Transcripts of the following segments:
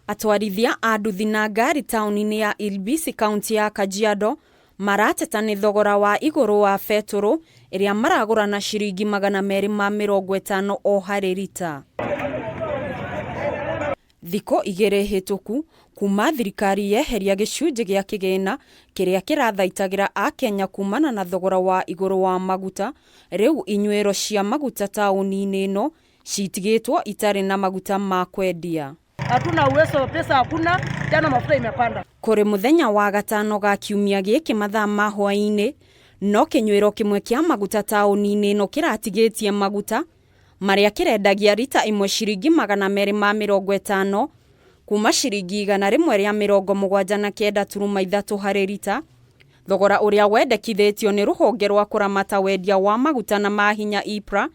Atwarithia a nduthi na ngari taũni-inĩ ya Ilbisi kaunti ya Kajiado marateta nĩ thogora wa igũrũ wa betũrũ ĩrĩa maragũra na ciringi 250 o harĩ rita. Thikũ 2 hĩtũku kuma thirikari yeheria gĩcunjĩ gĩa kĩgĩna kĩrĩa kĩrathaitagĩra Akenya kumana na thogora wa igũrũ wa maguta, rĩu inyuĩro cia maguta taũni-inĩ ĩno citigĩtwo itarĩ na maguta ma kwendia. Hatuna uwezo, pesa hakuna, jana mafuta imepanda. Kũrĩ mũthenya wa gatano ga kiumia gĩkĩ mathaa ma hwaĩ-inĩ, no kĩnyuĩro kĩmwe kĩa maguta taũni-inĩ ĩno kĩratigĩtie maguta marĩa kĩrendagia rita ĩmwe ciringi 250 kuma ciringi 179.3 harĩ rita, thogora ũrĩa wendekithĩtio nĩ rũhonge rwa kũramata wendia wa maguta na mahinya EPRA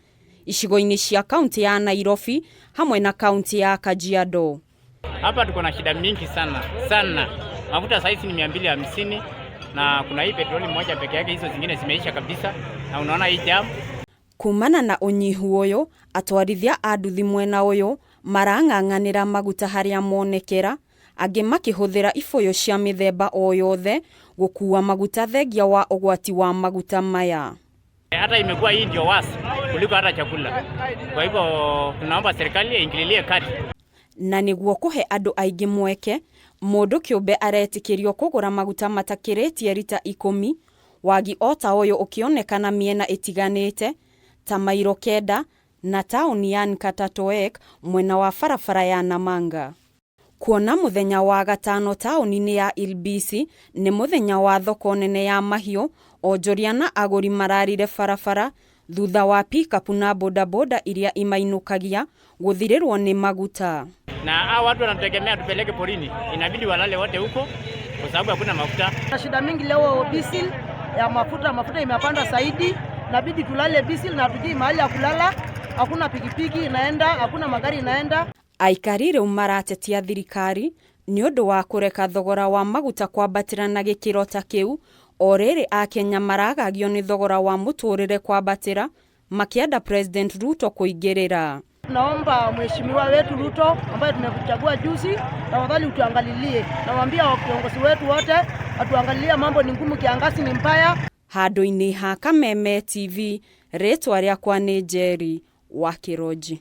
icigo-inĩ cia kaunti ya Nairobi hamwe na kaunti ya Kajiado. Hapa tuko na shida mingi sana sana. Mafuta saizi ni 250 na kuna hii petroli moja peke yake, hizo zingine zimeisha kabisa, na unaona hii jam. Kumana na ũnyihu ũyũ, atwarithia a nduthi mwena ũyũ marang'ang'anĩra maguta harĩa monekera, angĩ makĩhũthĩra ibũyũ cia mĩthemba o yothe gũkua maguta thengia wa ũgwati wa maguta maya. Hata imekuwa hii ndio worse kuliko hata chakula. Kwa hivyo tunaomba serikali iingililie kati. Na nĩguo kũhe andũ aingĩ mweke, mũndũ kĩũmbe aretĩkĩrio kũgũra maguta matakĩrĩtie rita 10, wagi o ta ũyũ ũkĩonekana mĩena ĩtiganĩte ta mairo 9 na taũni ya Nkatatoek mwena wa barabara ya Namanga. Kuona mũthenya wa gatano taũni-inĩ ya Ilbisi nĩ mũthenya wa thoko nene ya mahiũ, onjoria na agũri mararire barabara thutha wa pikapu na bodaboda iria imainũkagia gũthirĩrwo nĩ maguta. Na hao watu wanategemea tupeleke porini, inabidi walale wote huko kwa sababu hakuna mafuta. Na shida mingi leo diesel ya mafuta, mafuta imepanda zaidi, inabidi tulale diesel na hatujui mahali ya kulala, hakuna pikipiki inaenda, hakuna magari inaenda. Aikari rĩu maratetia thirikari nĩ ũndũ wa kũreka thogora wa maguta kwambatĩra na gĩkĩro ta kĩu, o rĩrĩ Akenya maragagio nĩ thogora wa mũtũrĩre kwambatĩra, makĩenda President Ruto kũingĩrĩra. Tunaomba mheshimiwa wetu Ruto ambaye tumekuchagua juzi, tafadhali utuangalilie. Nawaambia viongozi wetu wote watuangalilie, mambo ni ngumu, kiangazi ni mbaya. Handũ-inĩ ha Kameme TV, rĩtwa rĩakwa nĩ Njeri wa Kĩronji.